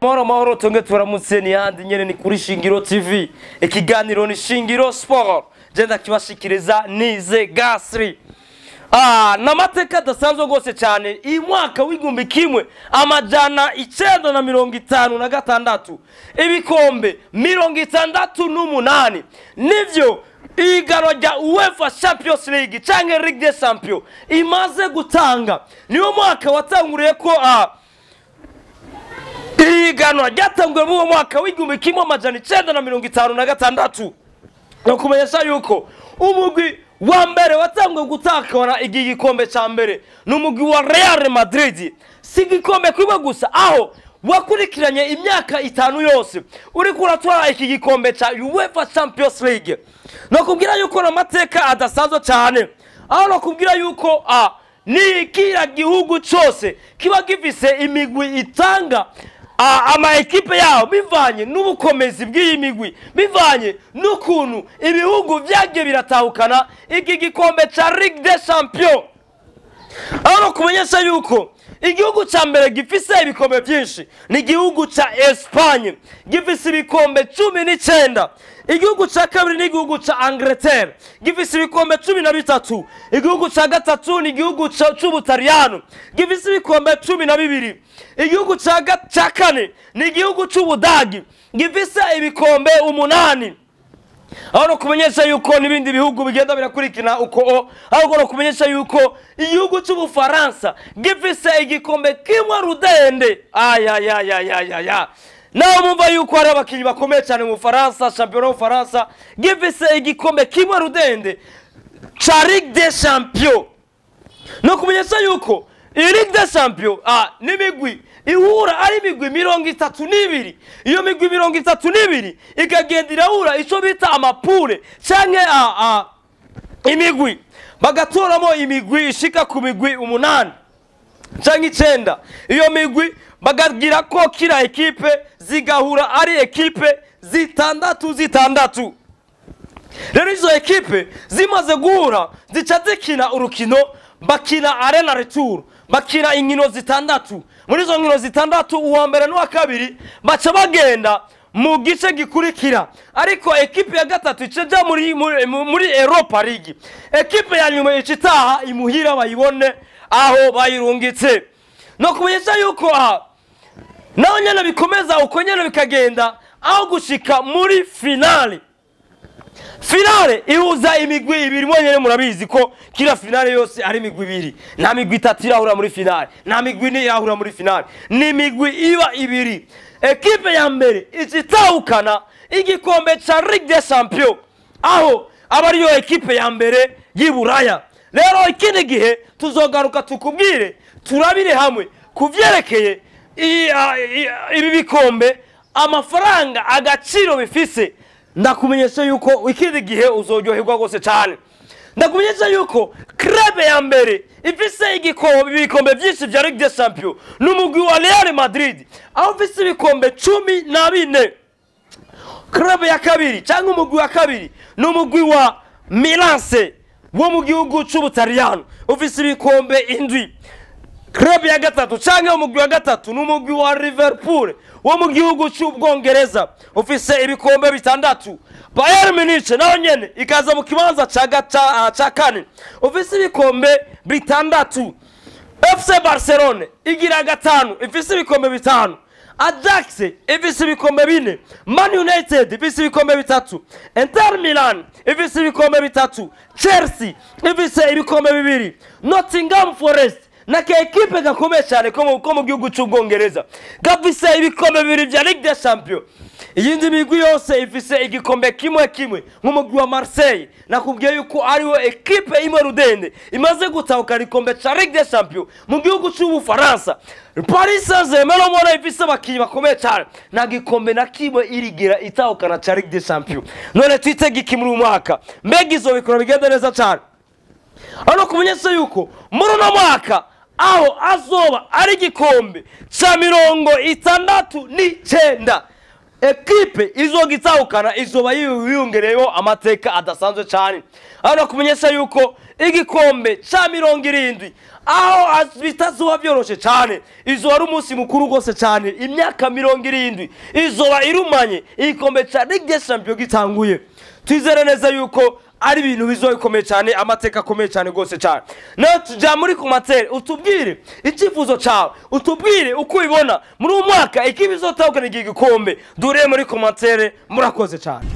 Mahoro mahoro, tunge turamutse. Ni handi nyene, ni kuri Shingiro TV, ikiganiro ni Shingiro Sport, je kibashikiriza nize Gasri. N'amateka adasanzwe rwose cyane. Iyi mwaka w'1956, ibikombe 68 nivyo ihiganwa rya UEFA Champions League canke Ligue des Champions imaze gutanga. Niwo mwaka watanguriye ko ihiganwa ryatanguye muri uwo mwaka w'1956. No kumenyesha yuko umugwi wa mbere watanguye gutakana iki gikombe ca mbere ni umugwi wa Real Madrid. Si igikombe kimwe gusa, aho wakurikiranye imyaka 5 yose uriko uratwara iki gikombe ca UEFA Champions League. No kubwira yuko n'amateka adasanzwe cyane, aho no kubwira yuko ni kila gihugu cyose kiba gifise imigwi itanga ama ekipe yao bivanye n'ubukomezi bw'iyi migwi, bivanye n'ukuntu ibihugu byagiye biratahukana iki gikombe ca Ligue des Champions. Aho kumenyesha yuko igihugu ca mbere gifise ibikombe byinshi ni igihugu ca Espagne, gifise ibikombe 19. Igihugu ca kabiri ni igihugu ca Angleterre, gifise ibikombe 13. Igihugu ca gatatu ni igihugu c'Ubutaliyano, gifise ibikombe 12. Igihugu ca kane ni igihugu c'Ubudagi, gifise ibikombe 8. Aho no kumenyesha yuko n'ibindi bihugu bigenda birakurikina uko. Aho no kumenyesha yuko igihugu c'Ubufaransa gifise igikombe kimwe rudende. Ayayayayaya, naho mumva yuko hari abakinyi bakomeye cyane mu Bufaransa, championnat w'Ubufaransa gifise igikombe kimwe rudende ca Ligue des Champions. No kumenyesha yuko iyi Ligue des Champions n'imigwi ihura ari imigwi 32. Iyo migwi 32 ikagenda irahura ico bita ama poules canke imigwi, bagatoramo imigwi ishika ku migwi 8 canke 9. Iyo migwi bagagira ko kila ekipe zigahura ari ekipe zitandatu zitandatu. Rero izo ekipe zimaze guhura zica zikina urukino, bakina aller retour, bakina inkino 6. Muri izo nkino 6, uwa mbere n'uwa kabiri baca bagenda mu gice gikurikira, ariko ekipe ya gatatu ica muri Europa League. Ekipe ya nyuma icitaha imuhira bayibone aho bayirungitse. No kumenyesha yuko naho nyene bikomeza uko nyene bikagenda aho gushika muri finale. Finale ihuza imigwi ibiri. Mwenyene murabizi ko kila finale yose ari imigwi ibiri. Nta migwi 3 irahura muri finale, nta migwi 4 irahura muri finale, ni imigwi iba ibiri. Ekipe ya mbere icitahukana igikombe ca Ligue des Champions, aho aba ariyo ekipe ya mbere y'Iburaya. Rero ikindi gihe tuzogaruka tukubwire, turabire hamwe kuvyerekeye ibi bikombe, amafaranga, agaciro bifise. Ndakumenyesha yuko ikindi gihe uzoryoherwa rwose cyane. Ndakumenyesha yuko club ya mbere ifise ibikombe byinshi vya Ligue des Champions n'umugwi wa Real Madrid, aho ufise ibikombe 14. Club ya kabiri cyangwa umugwi wa kabiri n'umugwi wa Milan AC wo mu gihugu c'Ubutaliyano, ufise ibikombe 7. Club ya gatatu cyangwa umugwi wa gatatu n'umugwi wa Liverpool wo mu gihugu c'Ubwongereza, ufise ibikombe 6. Bayern Munich nayo nyene ikaza mu kibanza ca kane, ufise ibikombe 6. FC Barcelone igira 5, ifise ibikombe 5. Ajax ifise ibikombe 4. Man United ifise ibikombe 3. Inter Milan ifise ibikombe 3. Chelsea ifise ibikombe 2. Nottingham Forest na ka ekipe gakomeye cyane ko mu gihugu c'Ubwongereza gafise ibikombe 2 vya Ligue des Champions. Iyindi migwi yose ifise igikombe kimwe kimwe, nk'umugwi wa Marseille. Nakubwiye yuko ariwo ekipe imwe rudende imaze gutahukana igikombe ca Ligue des Champions mu gihugu c'Ubufaransa. Paris Saint-Germain mubona ifise abakinyi bakomeye cyane, nta gikombe na kimwe irigira itahukana ca Ligue des Champions. None twitege iki muri uyu mwaka? Mbega izo bikora bigenda neza cyane. Hano kumenyesha yuko muri uno mwaka aho azoba ari igikombe ca 69. Ekipe izogitahukana izoba yiyongereyeho amateka adasanzwe cyane. Hano kumenyesha yuko igikombe ca 70 aho bitazuba byoroshe cyane, izoba ari umunsi mukuru rwose cyane. Imyaka 70 izoba irumanye igikombe ca Ligue des Champions gitanguye. Twizere neza yuko ari ibintu bizoba bikomeye cyane, amateka akomeye cyane rwose cyane. Nawe tujya muri commentaire utubwire icyifuzo cyawe, utubwire uko ubibona muri uyu mwaka ikipe izotahukana iki gikombe. Dure muri commentaire. Murakoze cyane.